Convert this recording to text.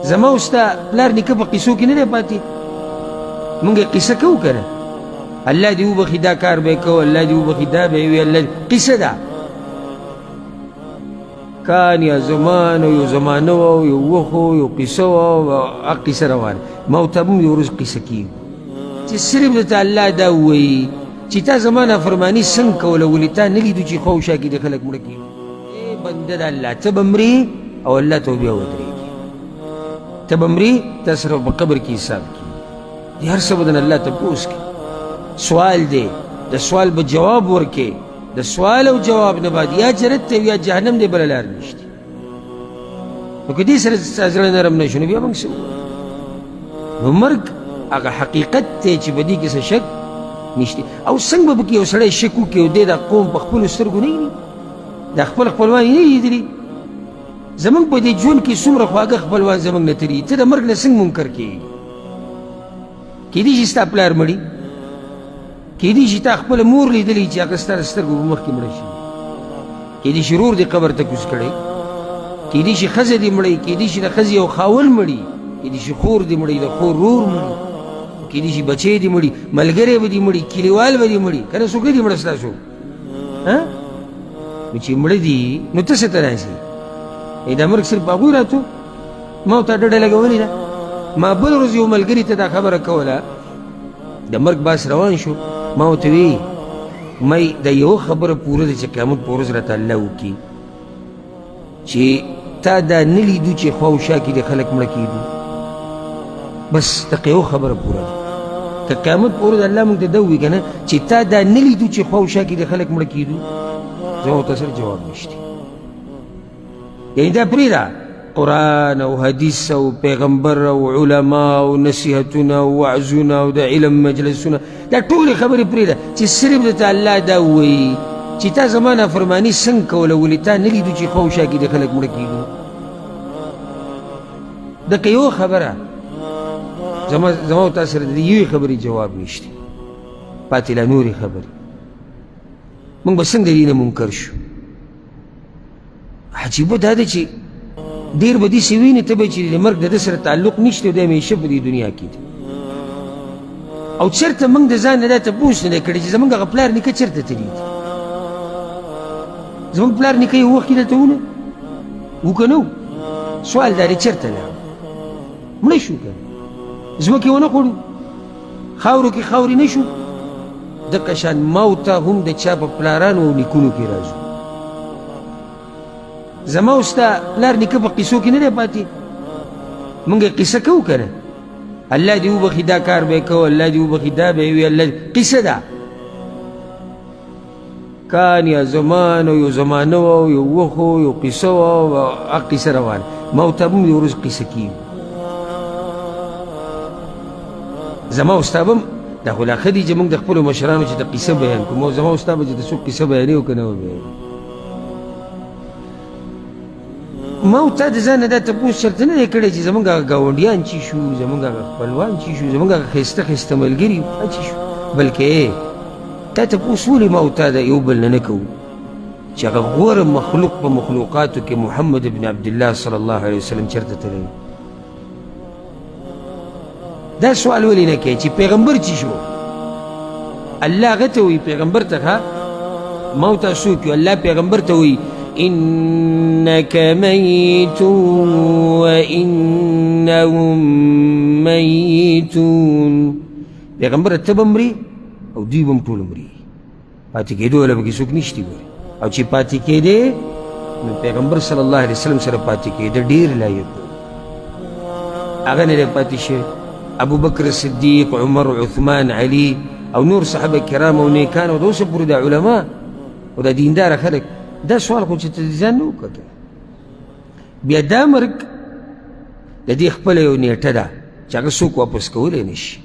زما او ستا پلار نیکه په قصو کې نه دی پاتې. مونږ یې قصه کوو که نه؟ الله دې وبخښي دا کار به یې کوو، الله دې وبخښي دا به یې وي، الله قصه ده. کان یا زمان او یو زمانه وه او یو وخت و، یو قصه وه او هغه قصه روانه. ما او تا به هم یو ورځ قصه کېږو چې صرف درته الله دا ووایي چې تا زما نافرماني څنګه کوله، ولې تا نه لیدو چې خوا او شا کې دې خلک مړه کېږي. ای بنده د الله، ته به مرې او الله ته به بیا ودرېږي، ته به مرې، تا سره په قبر کې حساب کېږي. دې هر څه به درنه الله تپوس کوي. سوال دی، د سوال به جواب ورکې، د سوال او جواب نه بعد یا جنت ته یا جهنم دی، بله لار نشته. نو که دې سره ستا زړه نرم نه شو نو بیا موږ څه ووایو؟ نو مرګ هغه حقیقت دی چې په دې کې څه شک نشته. او څنګه به پکې یو سړی شک وکړي او دی دا قوم په خپلو سترګو نه ویني، دا خپل خپلوان یې نه لیدلي؟ زموږ په دې ژوند کې څومره خواږه خپلوان زموږ نه تللي، ته د مرګ نه څنګه منکر کېږي؟ کېدای شي ستا پلار مړي، کېدای شي تا خپله مور لیدلې چې هغه ستا د سترګو په مخ کې مړه شي، کېدای شي ورور دې قبر ته کوز کړی، کېدای شي ښځه دې مړی، کېدای شي د ښځې یو خاوند مړي، کېدای شي خور دې مړی، د خور ورور مړي، کېدای شي بچی دې مړي، ملګری به دې مړي، کلیوال به دې مړي، که نه څوک نه دي مړه ستاسو؟ ها؟ نو چې مړه دي نو ته څه ته راځې؟ دا مرګ صرف هغوی راتو، ما ورته ډډه لګولې ده. ما بل ورځ یو ملګري ته دا خبره کوله، د مرګ باس روان شو، ما ورته وی مې د یوه خبره پوره ده چې قیامت په ورځ راته الله وکړي چې تا دا نه لیدو چې خوا او شا کې د خلک مړه کېدو، بس دقه یوه خبره پوره ده. که قیامت په ورځ الله موږ ته دا ووایي که نه چې تا دا نه لیدو چې خوا او شا کې د خلک مړه کېدو، زما ورته سره جواب نشته. یعنی دا پرېږده قرآن او حدیث او پیغمبر او علما او نصیحتونه او وعظونه او د علم مجلسونه، دا ټولې خبرې پرېږده چې صرف درته الله دا ووایي چې تا زما نافرماني څنګه کوله، ولې تا نه لیدو چې خوا او شا کې د خلک مړه کېږي؟ دقه یوه خبره زما او تا سره د یوې خبرې جواب نشته، پاتې لا نورې خبرې. موږ به څنګه دې نه منکر شو؟ عجیبه دا ده چې ډېر به داسې وینې ته به چې د مرګ د ده سره تعلق نشته، دی همیشه په دې دنیا کې دی. او چېرته موږ د ځان نه دا تپوس نه دی کړی چې زموږ هغه پلار نیکه چېرته تللی دی؟ زموږ پلار نیکه یو وخت کې دلته و نه و که نه و؟ سوال دا دی چېرته لاړ؟ مړه شو که ځمکې ونه خوړو، خاورو کې خاورې نه شو. دقه شان ما او تا هم د چا په پلارانو او نیکونو کې راځو. زما او ستا پلار نیکه په قصو کې نه دی پاتې، موږ یې قصه کوو که نه؟ الله دې وبخښي دا کار به یې کوو، الله دې وبخښي دا به یې وي، الله قصه ده. کان یا زمان او یو زمانه وه او یو وخت و، یو قصه وه او هغه قصه روانه. ما او تا به هم یو ورځ قصه کېږو. زما او ستا به هم دا خو لا ښه دي چې موږ د خپلو مشرانو چې د قصه بیان کړو. زما او ستا به چې د څوک قصه بیانوي او که نه به بیانوي. ما او تا د ځان نه دا تپوس چېرته نه دی کړی چې زموږ هغه ګاونډیان چې شو، زموږ هغه خپلوان چې شو، زموږ هغه ښایسته ښایسته ملګري چې شو، بلکې تا تپوس ولې ما او تا د یو بل نه نه کوو چې هغه غوره مخلوق په مخلوقاتو کې محمد بن عبدالله صلی الله علیه وسلم چېرته تللی؟ دا سوال ولې نه کوي چې پیغمبر چې شو؟ الله هغه ته وایي، پیغمبر ته ښه ما او تا څوک یو؟ الله پیغمبر ته وایي انک میت وانهم میتون. پیغمبر ته به مري او دوی به هم ټول مري، پاتې کېدو والا پکې څوک نشتي ګوري. او چې پاتې کېدی نو پیغمبر صلی الله علیه وسلم سره پاتې کېده ډېر لایق و، هغه نه دی پاتې شوی. ابوبکر صدیق، عمر، عثمان، علی او نور صحابه کرام او نیکان او د اوسه پورې دا علما او دا دینداره خلک، دا سوال خو چې ته ځان نه وکړه. بیا دا مرګ د دې خپله یو نیټه ده چې هغه څوک واپس کولی نه شي.